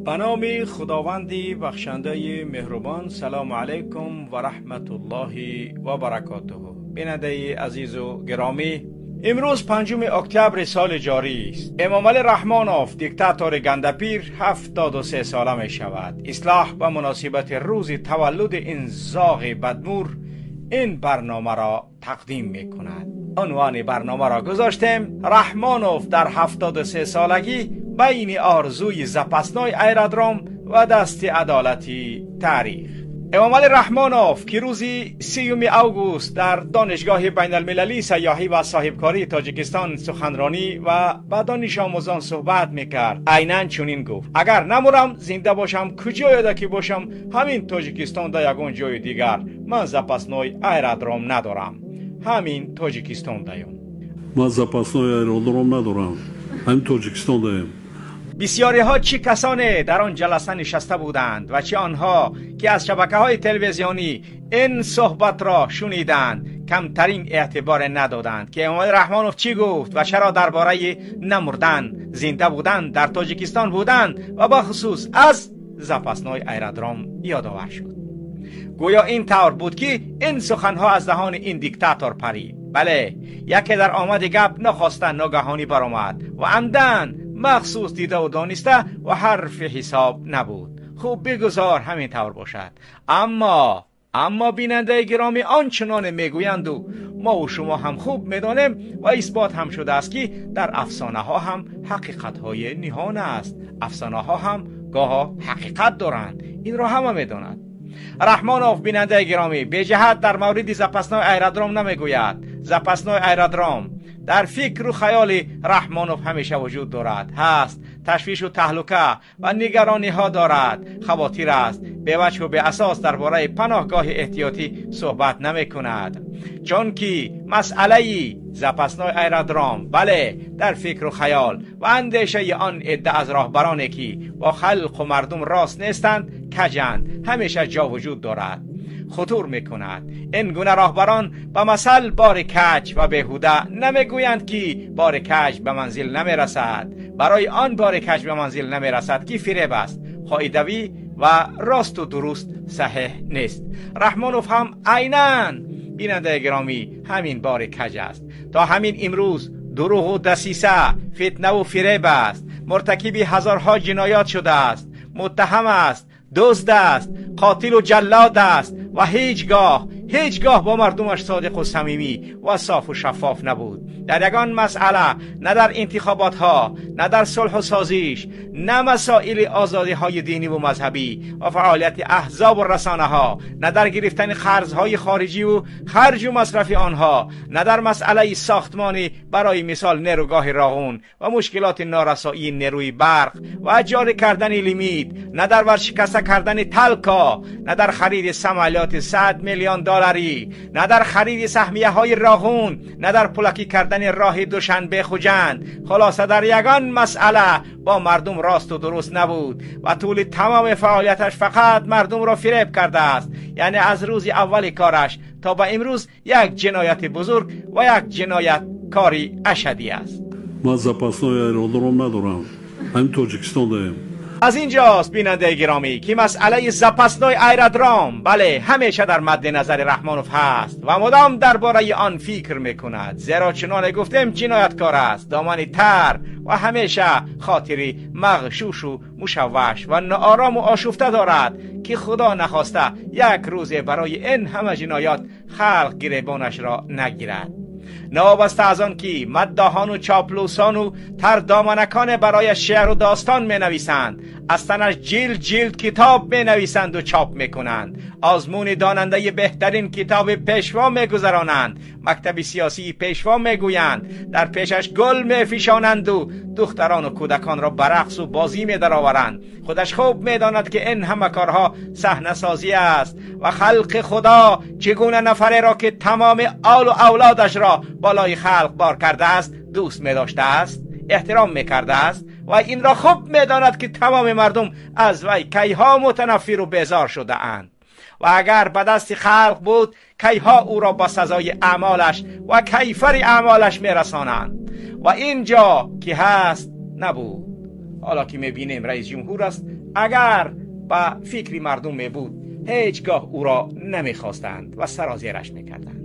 به نام خداوند بخشنده مهربان. سلام علیکم و رحمت الله و برکاته. بیننده عزیز و گرامی، امروز 5 اکتبر سال جاری است. امام علی رحمانوف، دیکتاتور گندپیر، 73 ساله می شود. اصلاح به مناسبت روز تولد این زاغ بدمور این برنامه را تقدیم می کند. عنوان برنامه را گذاشتیم رحمانوف در 73 سالگی بین آرزوی запасной аэродром و دست عدالتی تاریخ. امام علی رحمانوف که روزی 3 آگوست در دانشگاه بین المللی سیاحی و صاحبکاری تاجیکستان سخنرانی و با دانش آموزان صحبت میکرد، عینا چنین گفت: اگر نمورم زنده باشم، کجای که باشم، همین تاجیکستان در یگان جای دیگر، من запасной аэродром ندارم، همین تاجیکستان دایم. من запасной аэродром ندارم، همین تاجیکستان دایم. بسیاری ها چه کسانی در آن جلسه نشسته بودند و چه آنها که از شبکه های تلویزیونی این صحبت را شنیدند، کمترین اعتبار ندادند که امام رحمانوف چی گفت و چرا درباره نمردن، زنده بودن، در تاجیکستان بودن و با خصوص از запасной аэродром یادآور شد. گویا این طور بود که این سخنها از دهان این دیکتاتور پرید. بله، یکی در آمد گپ نخواسته ناگهانی برآمد و عمدن مخصوص دیده و دانسته و حرف حساب نبود. خوب بگذار همین طور باشد. اما بیننده گرامی، آنچنان میگویند و ما و شما هم خوب میدانیم و اثبات هم شده است که در افسانه ها هم حقیقت های نهان است. افسانه ها هم گاه حقیقت دارند، این را همه میداند. رحمانوف بیننده گرامی به جهت در مورد запасной аэродром نمیگوید. запасной аэродром در فکر و خیال رحمانوف همیشه وجود دارد، هست، تشویش و تهلکه و نگرانی ها دارد، خواطر است، به وجه و به اساس درباره پناهگاه احتیاطی صحبت نمی کند، چون که مسئله запасной аэродром بله در فکر و خیال و اندیشه آن عده از راهبرانی که با خلق و مردم راست نیستند، کجند، همیشه جا وجود دارد، خطور میکند. این گونه راهبران به مثل بار کج و بیهوده نمیگویند که بار کج به منزل نمیرسد. برای آن بار کج به منزل نمیرسد که فریب است، قاعدوی و راست و درست صحیح نیست. رحمانوف هم عینا بیننده گرامی همین بار کج است. تا همین امروز دروغ و دسیسه، فتنه و فریب است، مرتکب هزارها جنایات شده است، متهم است، دزد است، قاتل و جلاد است و هیچگاه با مردمش صادق و صمیمی و صاف و شفاف نبود. در یگان مسئله، نه در انتخابات ها، نه در صلح و سازش، نه مسائل آزادی های دینی و مذهبی و فعالیت احزاب و رسانه ها، نه در گرفتن قرض های خارجی و خرج و مصرف آنها، نه در مسئله ساختمانی برای مثال نیروگاه راغون و مشکلات نارسایی نیروی برق و جاری کردن limit، نه در ورشکسته کردن تلکا، نه در خرید سمعلیات 100 میلیون دلاری، نه در خرید سهمیه های راغون، نه در پولکی کردن راه دوشنبه خوجند. خلاصه در یگان مسئله با مردم راست و درست نبود و طول تمام فعالیتش فقط مردم را فریب کرده است. یعنی از روز اول کارش تا به امروز یک جنایت بزرگ و یک جنایت کاری اشدی است. من запасной аэродром ندارم، همین تاجیکستان داریم. از اینجاست بیننده گرامی که مسئله запасной аэродром بله همیشه در مد نظر رحمانوف هست و مدام درباره آن فکر میکند، زیرا چنان گفتیم جنایتکار است، دامن تر و همیشه خاطری مغشوش و مشوش و ناآرام و آشفته دارد که خدا نخواسته یک روز برای این همه جنایات خلق گریبانش را نگیرد. نوابسته از آن که مداحان و چاپلوسان و تردامنکان برای شعر و داستان می نویسند، از تنش جلد جلد کتاب می نویسند و چاپ می کنند، آزمون داننده بهترین کتاب پیشوا می گذرانند، مکتب سیاسی پیشوا می گویند، در پیشش گل می فشانند و دختران و کودکان را برقص و بازی می درآورند. خودش خوب می داند که این همه کارها صحنه سازی است و خلق خدا چگونه نفره را که تمام آل و اولادش را بالای خلق بار کرده است دوست می داشته است، احترام می کرده است و این را خوب می داند که تمام مردم از وی کیها متنفر و بیزار شده اند و اگر به دست خلق بود کیها او را با سزای اعمالش و کیفر اعمالش می رسانند و اینجا که هست نبود. حالا که میبینیم رئیس جمهور است، اگر به فکر مردم می بود هیچگاه او را نمیخواستند و سرازیرش میکردند.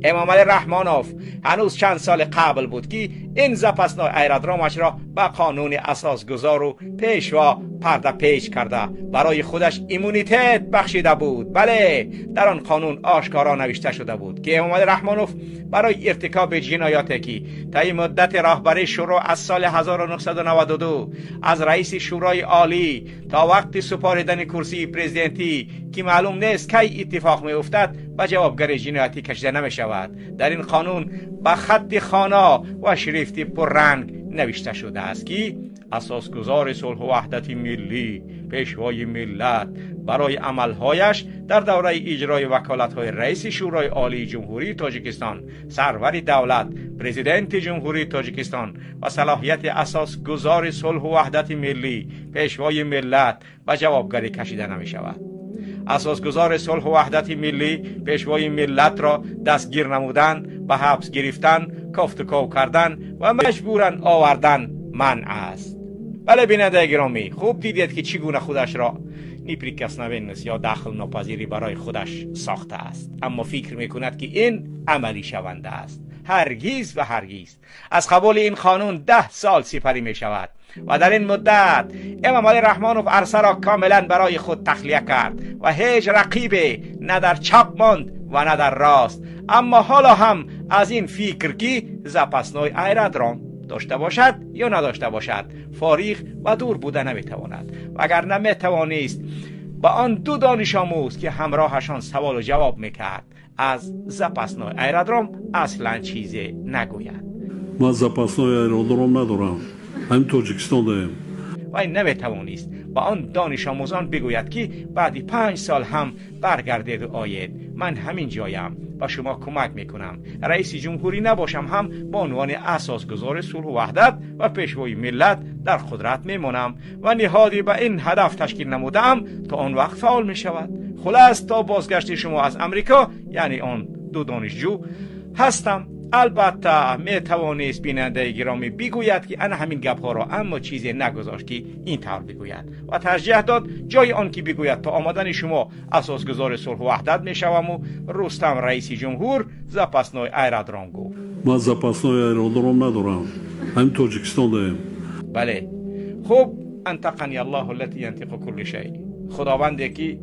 امام علی رحمانوف هنوز چند سال قبل بود که این запасной аэродром ش را به قانون اساسگذار و پیشوا پرده پیش کرده برای خودش иммунитет بخشیده بود. بله، در آن قانون آشکارا نوشته شده بود که امام علی رحمانوف برای ارتکاب جنایاتی که طی مدت راهبری شورا از سال 1992 از رئیس شورای عالی تا وقت سپاردن کرسی پرزیدنتی که معلوم نیست کی اتفاق می افتد به جوابگری جنایتی کشیده نمی شود. در این قانون به خط خوانا و шрифт پررنگ نوشته شده است که اساسگذار صلح و وحدت ملی، پیشوای ملت، برای عملهایش در دوره اجرای وکالت‌های رئیس شورای عالی جمهوری تاجیکستان، سرور دولت، پرزیدنت جمهوری تاجیکستان و صلاحیت اساسگذار صلح و وحدت ملی، پیشوای ملت به جوابگری کشیده نمی شود. اساسگذار صلح و وحدت ملی، پیشوای ملت را دستگیر نمودن، به حبس گرفتن، کافت و کاو کردن و مجبورا آوردن منع است. بله بیننده گرامی، خوب دیدید که چگونه خودش را неприкосновенность یا دخل ناپذیری برای خودش ساخته است، اما فکر میکند که این عملی شونده است. هرگیز و هرگیز. از قبول این قانون 10 سال سپری می شود و در این مدت امام علی رحمانوف عرصه را کاملا برای خود تخلیه کرد و هیچ رقیبی نه در چپ ماند و نه در راست. اما حالا هم از این فکر که запасной аэродром داشته باشد یا نداشته باشد فارغ و دور بوده نمیتواند. وگرنه میتوانست با آن دو دانش آموز که همراهشان سوال و جواب میکرد از запасной аэродром اصلا چیزی نگوید. ما запасной аэродром ندارم، همین تاجیکستان داریم. و این نمیتوانست با آن دانش آموزان بگوید که بعد 5 سال هم برگردید و آید، من همین جایم و شما کمک میکنم، رئیس جمهوری نباشم هم به عنوان اساسگذار صلح و وحدت و پیشوای ملت در قدرت میمانم و نهادی به این هدف تشکیل نمودم تا آن وقت فعال میشود. خلاص تا بازگشت شما از امریکا، یعنی آن دو دانشجو هستم. البته می توانست بیننده گرامی بگوید که انا همین گپ ها را، اما چیزی نگذاشت که این طور بگوید و ترجیح داد جای آن که بگوید تا آمدن شما اساسگذار صلح و وحدت میشوم و رستم رئیس جمهور запасной аэродром گفت. ما запасной аэродром ندارم، همین تاجیکستان داریم. بله، خب انتقنی الله التي ينطق كل شيء، خداوندی که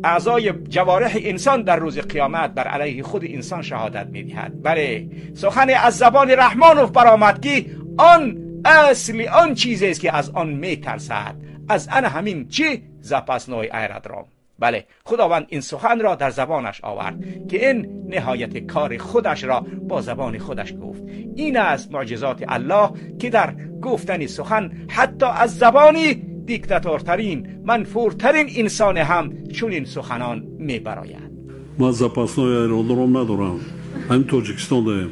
اعضای جوارح انسان در روز قیامت بر علیه خود انسان شهادت میدهد. بله، سخن از زبان رحمانوف برآمد که آن اصل آن چیزی است که از آن میترسد، از آن همین چی запасной аэродром. بله، خداوند این سخن را در زبانش آورد که این نهایت کار خودش را با زبان خودش گفت. این است معجزات الله که در گفتن سخن حتی از زبانی دیکتاتورترین، منفورترین انسان هم چون این سخنان میبراید. ما запасной аэродром ندارم، همین تاجیکستان داریم.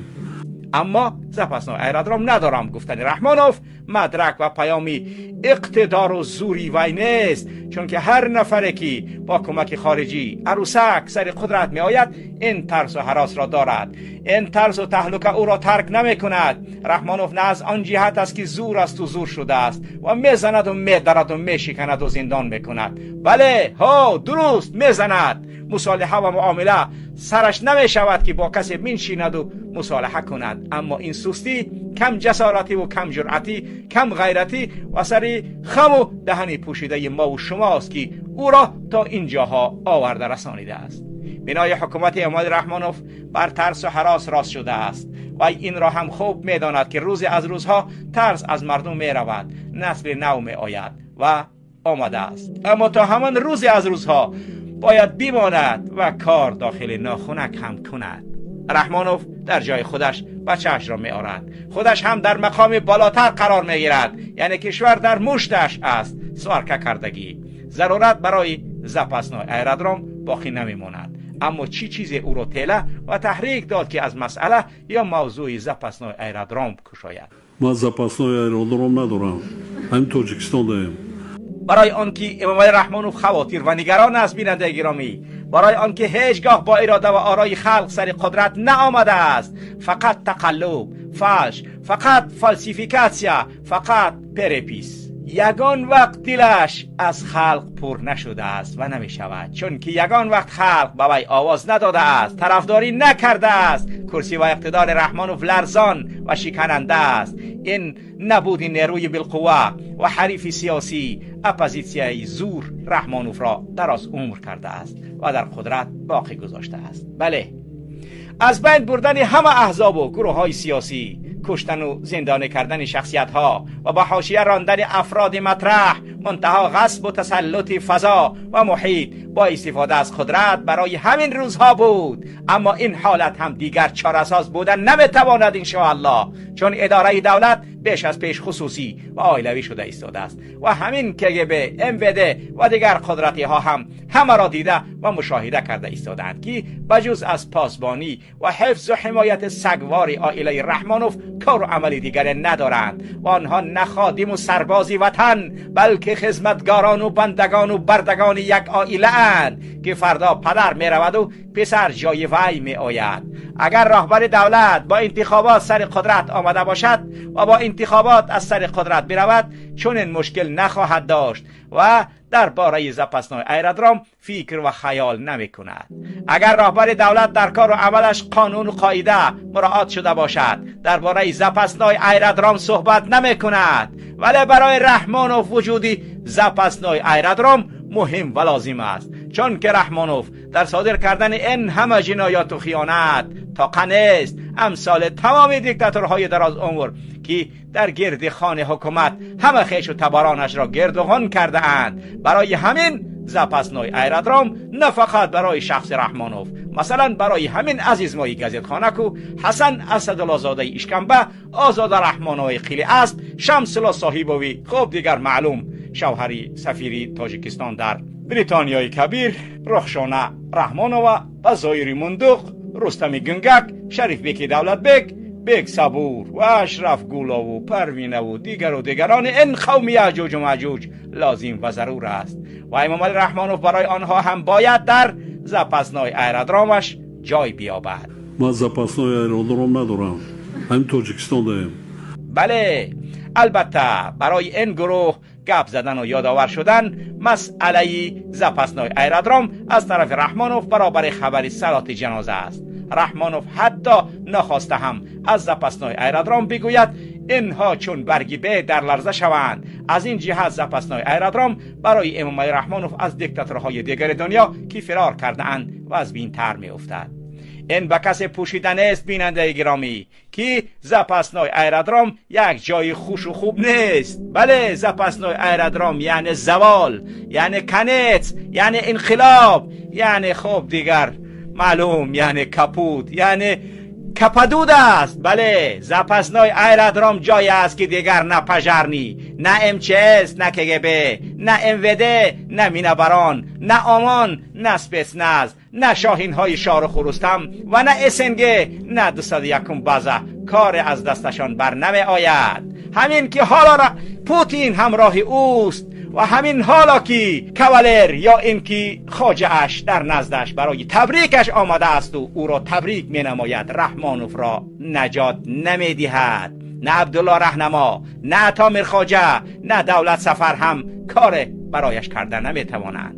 اما запасной аэродром ندارم گفتن رحمانوف مدرک و پیامی اقتدار و زوری وی نیست، چون که هر نفری که با کمک خارجی عروسک سر قدرت می آید این ترس و هراس را دارد، این ترس و تهلکه او را ترک نمی کند. رحمانوف نه از آن جهت است که زور است و زور شده است و میزند و میدرد و میشکند و زندان میکند. بله، ها، درست میزند. مصالحه و معامله سرش نمی شود که با کسی منشیند و مصالحه کند، اما این سستی، کم جسارتی و کم جرأتی، کم غیرتی و سری خم و دهنی پوشیده ما و شماست که او را تا اینجاها آورده رسانیده است. بنای حکومت امام رحمانوف بر ترس و هراس راست شده است و این را هم خوب میداند که روزی از روزها ترس از مردم می رود، نسل نو می آید و آمده است، اما تا همان روزی از روزها باید بیماند و کار داخل ناخنک هم کند. رحمانوف در جای خودش بچه‌اش را می آرد، خودش هم در مقام بالاتر قرار می گیرد، یعنی کشور در مشتش است. سوارکه کردگی ضرورت برای запасной аэродром باقی نمی ماند. اما چی چیز او را تله و تحریک داد که از مسئله یا موضوع запасной аэродром کشاید؟ ما запасной аэродром ندارم، همین تاجیکستان داریم. برای آنکه امام رحمانوف خواطر و نگران است بیننده گرامی، برای آنکه هیچگاه با اراده و آرای خلق سر قدرت نآمده است، فقط تقلب، فحش، فقط фальсификация، فقط перепись. ягон вақт дилаш аз халқ пур нашуда аст ва намешавад, чунки ягон вақт халқ ба вай овоз надода аст, тарафдорӣ накарда аст. Курсӣ ва иқтидори Раҳмонов ларзон ва шикананда аст. Ин набуди нерӯи билқувва ва ҳарифи сиёсӣ оппозитсияи зур Раҳмоновро дароз умр карда аст ва дар қудрат боқӣ гузоштааст. Бале, аз байн бурдани ҳама аҳзобу гурӯҳҳои сиёсӣ, куштану зиндонӣ кардани шахсиятҳо ва ба ҳошия рондани афроди матраҳ, мунтаҳо ғасбу тасаллути фазо ва муҳит бо истифода аз қудрат барои ҳамин рӯзҳо буд. Аммо ин ҳолат ҳам дигар чорасоз буда наметавонад, иншоаллоҳ, чун идораи давлат беш аз пеш хусусӣ ва оилавӣ шуда истодааст ва ҳамин КГБ, МВД ва дигар қудратиҳо ҳам ҳамаро дида ва мушоҳида карда истодаанд, ки ба ҷуз аз посбонӣ ва ҳифзу ҳимояти сагвори оилаи Раҳмонов кору амали дигаре надоранд ва онҳо на ходиму сарбози ватан, балки хизматгорону бандагону бардагони як оилаанд, ки фардо падар мераваду писар ҷои вай меояд. Агар роҳбари давлат бо интихобот сари қудрат омада бошад ва бо интихобот аз сари қудрат биравад, чунин мушкил нахоҳад дошт ва дар бораи запасной аэродром фикр ва хаёл намекунад. Агар роҳбари давлат дар кору амалаш қонуну қоида муроат шуда бошад, дар бораи запасной аэродром суҳбат намекунад. Вале барои Раҳмонов вуҷуди запасной аэродром муҳим ва лозим аст, чунки Раҳмонов дар содир кардани ин ҳама ҷинояту хиёнат тоқа нест. Амсоли тамоми диктаторҳои дарозумр, ки дар гирди хони ҳукумат ҳама хешу табаронашро гирду ғун кардаанд. Барои ҳамин запасной аэродром на фақат барои шахси Раҳмонов, масалан барои ҳамин азизмои газетхонаку Ҳасан Асадуллозодаи Ишкамба, Озода Раҳмоноваи қили асп, Шамсулло Соҳибови хуб дигар маълум шавҳари сафири Тоҷикистон дар Бритониёи Кабир, Рухшона Раҳмонова ва Зоири Мундуқ, Рустами Гунгак, Шарифбеки Давлатбек, Бек Сабур ва Ашраф Гулову Парвинаву дигару дигарони ин қавми яъҷуҷу маъҷуҷ лозим ва зарур аст ва Эмомалӣ Раҳмонов барои онҳо ҳам бояд дар запасной аэродромаш ҷой биёбад. Ман запасной аэродром надорам, ҳамин Тоҷикистон даем. Бале, албатта барои ин гурӯҳ гап задану ёдовар шудан масъалаи запасной аэродром аз тарафи Раҳмонов баробари хабари салоти ҷаноза аст. Раҳмонов ҳатто нахоста ҳам аз запасной аэродром бигӯяд, инҳо чун барги бе дар ларза шаванд. Аз ин ҷиҳат запасной аэродром барои Эмомалӣ Раҳмонов аз диктаторҳои дигари дунё, ки фирор кардаанд, вазбинтар меуфтад. Ин ба касе пӯшида нест, бинандаи гиромӣ, ки запасной аэродром як ҷои хушу хуб нест. Бале, запасной аэродром яъне завол, яъне конец, яъне инқилоб, яъне хуб дигар маълум, яъне капут, яъне кападуд аст. Бале, запасной аэродром ҷое аст, ки дигар на пожарный, на МЧС, на КГБ, на МВД, на минабарон, на ОМОН, на спецназ, на шоҳинҳои Шоҳруху Рустам ва на СНГ, на 201 база коре аз дасташон бар намеояд. Ҳамин ки ҳоло Путин ҳамроҳи ӯст ва ҳамин ҳоло ки кавалер ё ин ки хоҷааш дар наздаш барои табрикаш омадаасту ӯро табрик менамояд, Раҳмоновро наҷот намедиҳад. На Абдулло Раҳнамо, на Ато Мирхоҷа, на Давлат Сафар ҳам коре барояш карда наметавонанд.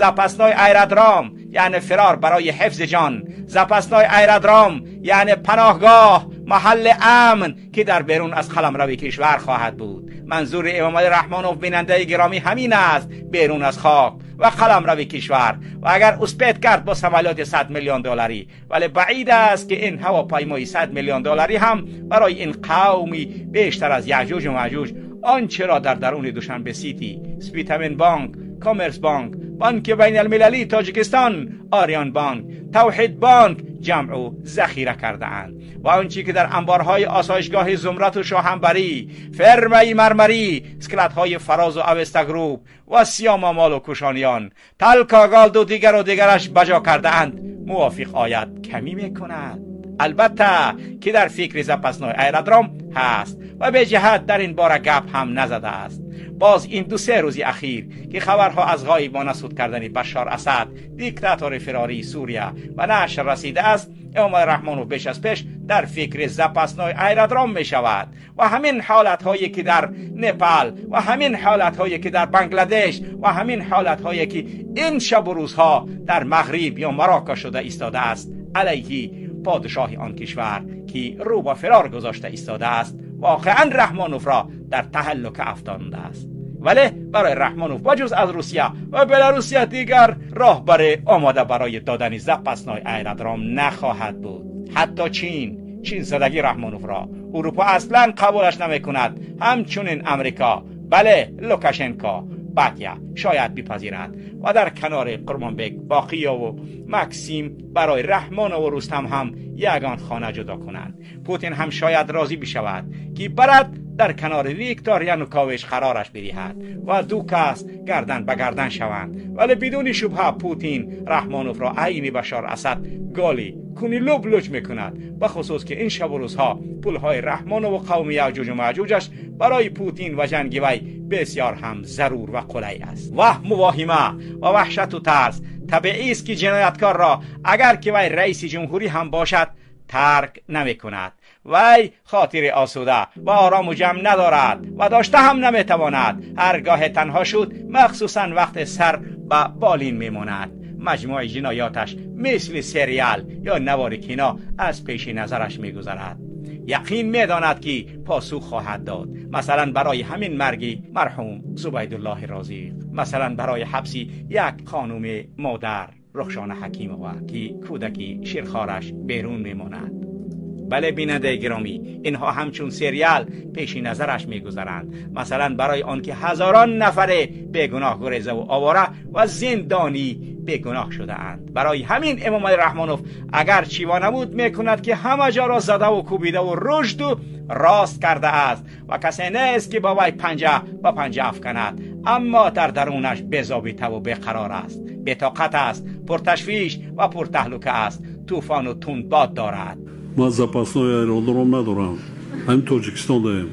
Запасной аэродром яъне фирор барои ҳифзи ҷон, запасной аэродром яъне паноҳгоҳ, маҳалли амн, ки дар берун аз қаламрави кишвар хоҳад буд. Манзури Эмомалӣ Раҳмонов, бинандаи гиромӣ, ҳамин аст: берун аз хок ва қаламрави кишвар. Ва агар успеть кард бо самолёти 100 миллион долларӣ, вале баъид аст, ки ин ҳавопаймои 100 миллион долларӣ ҳам барои ин қавми бештар аз яъҷуҷу маъҷуҷ ончеро дар даруни Душанбе Сити, Спитамен Бонк, Коммерс Бонк, Бонки Байналмилалии Тоҷикистон, Ориён Бонк, Тавҳид Бонк ҷамъу захира кардаанд ва он чӣ ки дар анборҳои осоишгоҳи Зумрату Шоҳанбарӣ, фермаи мармарӣ, складҳои Фарозу Авеста Груп ва Сиёмамолу Кушониён, Талкогалду дигару дигараш баҷо кардаанд, мувофиқ ояд камӣ мекунад. Албатта ки дар фикри запасной аэродром ҳаст ва беҷиҳат дар ин бора гап ҳам назадааст. Боз ин ду-се рӯзи ахир, ки хабарҳо аз ғоибона суд кардани Башшор Асад, диктатори фирории Сурия, ба нашр расидааст, امامعلی رحمانوف بیش از پیش در فکر запасной аэродром می شود و همین حالت هایی که در نپال و همین حالت هایی که در بنگلادش و همین حالت هایی که این شب و روزها در مغرب یا مراکش شده ایستاده است علیه پادشاه آن کشور که رو به فرار گذاشته ایستاده است، واقعا رحمانوف را در تهلکه افتانده است. ولی برای رحمانوف بجز از روسیه و بلاروسیه دیگر راه برای آماده برای دادن запасной аэродром نخواهد بود. حتی چین زدگی رحمانوف را اروپا اصلا قبولش نمی کند، همچنین امریکا. بله، لوکاشنکا باتیا شاید بپذیرد و در کنار قرمانبک باقیا و مکسیم برای رحمان و رستم هم یگان خانه جدا کنند. پوتین هم شاید راضی بشود که برد در کنار ویکتور یانوکاویچ قرارش بدهد و دو کس گردن به گردن شوند. ولی بدون شبهه پوتین رحمانوف را عین بشار اسد گالی کنی لب لج میکند، به خصوص که این شب و روزها پولهای رحمان و قوم یاجوج و ماجوجش برای پوتین و جنگ وی بسیار هم ضرور و قلی است. وهم و واهمه و وحشت و ترس طبیعی است که جنایتکار را اگر که وی رئیس جمهوری هم باشد ترک نمی کند. وی خاطر آسوده و آرام و جمع ندارد و داشته هم نمیتواند. هرگاه تنها شد، مخصوصا وقت سر به بالین میماند، مجموع جنایاتش مثل سریال یا نوار کینا از پیش نظرش میگذرد. یقین میداند که پاسخ خواهد داد، مثلا برای همین مرگی مرحوم زبیدالله رازیق، مثلا برای حبسی یک خانم مادر رخشان حکیمova که کودکی شیرخوارش بیرون میماند. بله بیننده گرامی، اینها همچون سریال پیش نظرش میگذرند، مثلا برای آنکه هزاران نفر بیگناه گریزه و آواره و زندانی بیگناه شده اند. برای همین امام علی رحمانوف اگر چیوا نبود میکند که همه جا را زده و کوبیده و رشد و راست کرده است و کسی نیست که با وی پنجه با پنجه افکند، اما در درونش بی‌ضابطه و بیقرار است، بی‌طاقت است، پرتشویش و پرتهلکه است، طوفان و تندباد دارد. ما запасной аэродром надорам, ҳамин Тоҷикистон даем.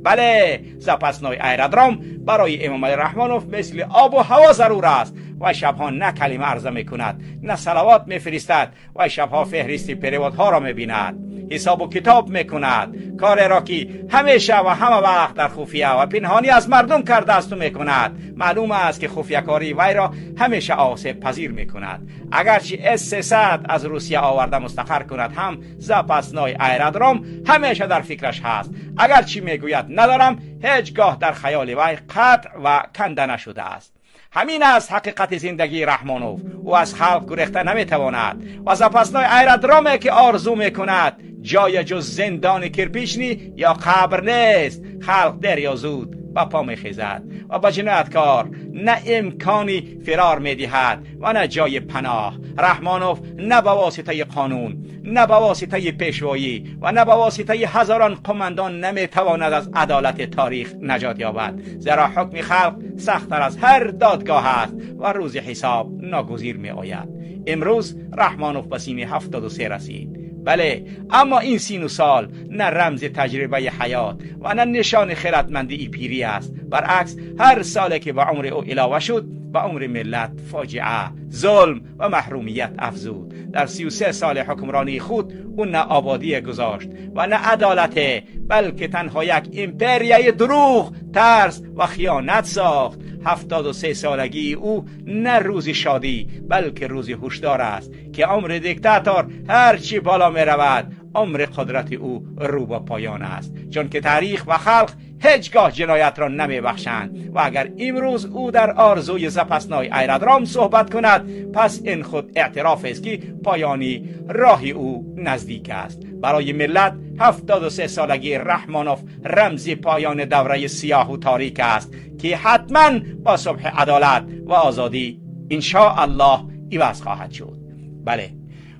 بله، запасной аэродром برای امام علی رحمانوف مثل آب و هوا ضرور است و شبها نه کلمه عرضه میکند نه صلوات میفرستد و شبها فهرست перевод ها را میبیند، حساب و کتاب میکند، کار را که همیشه و همه وقت در خفیه و پنهانی از مردم کرده است و میکند. معلوم است که خفیه کاری وی را همیشه آسیب پذیر میکند. اگرچه اس 300 از روسیه آورده مستقر کند هم запасной аэродром همیشه در فکرش هست. اگرچه میگوید ندارم، هیچگاه در خیال وی قطع و کنده نشده است. همین است حقیقت زندگی رحمانوف. او از خلق گریخته نمیتواند و запасной аэродром ی که آرزو میکند جای جز زندان кирпичный یا قبر نیست. خلق دیر یا زود به پا میخیزد و به جنایتکار نه امکانی فرار میدهد و نه جای پناه. رحمانوف نه به واسطه قانون، نه به واسطه پیشوایی و نه به واسطه هزاران قماندان نمیتواند از عدالت تاریخ نجات یابد، زیرا حکم خلق سختتر از هر دادگاه است و روز حساب ناگزیر می آید. امروز رحمانوف به سین 73 رسید. بله، اما این سین و سال نه رمز تجربه حیات و نه نشان خردمندی پیری است. برعکس، هر سالی که به عمر او علاوه شد به عمر ملت فاجعه، ظلم و محرومیت افزود. در 33 سال حکمرانی خود او نه آبادی گذاشت و نه عدالت، بلکه تنها یک امپریای دروغ، ترس و خیانت ساخت. 73 سالگی او نه روز شادی بلکه روز هشدار است که عمر دیکتاتور هرچی بالا می رود عمر قدرت او رو به پایان است، چون که تاریخ و خلق هیچگاه جنایت را نمی بخشند و اگر امروز او در آرزوی запасной аэродром صحبت کند، پس این خود اعتراف است که پایانی راه او نزدیک است. برای ملت 73 سالگی رحمانوف رمز پایان دوره سیاه و تاریک است که حتما با صبح عدالت و آزادی انشاءالله عوض خواهد شد. بله،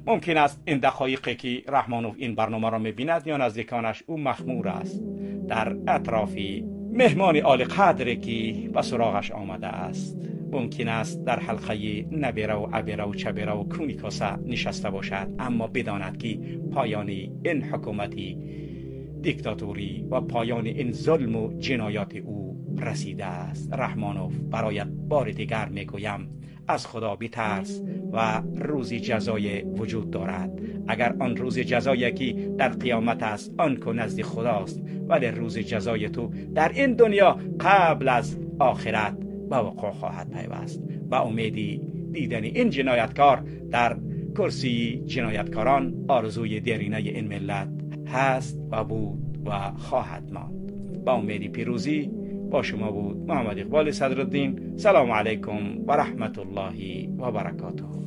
ممکن است این دقایقی که رحمانوف این برنامه را میبیند یا نزدیکانش، او مخمور است در اطراف مهمان عالی قدری که به سراغش آمده است. ممکن است در حلقه نبیره و عبیره و چبیره و کونی کاسه نشسته باشد، اما بداند که پایان این حکومتی دیکتاتوری و پایان این ظلم و جنایات او رسیده است. رحمانوف، برایت بار دیگر میگویم از خدا بترس و روز جزای وجود دارد. اگر آن روز جزا یکی در قیامت است، آن که نزد خداست، ولی روز جزای تو در این دنیا قبل از آخرت به وقوع خواهد پیوست. با امیدی دیدن این جنایتکار در کرسی جنایتکاران آرزوی دیرینه این ملت هست و بود و خواهد ماند. با امید پیروزی با شما بود محمد اقبال صدرالدین. سلام علیکم و رحمت الله و برکاته.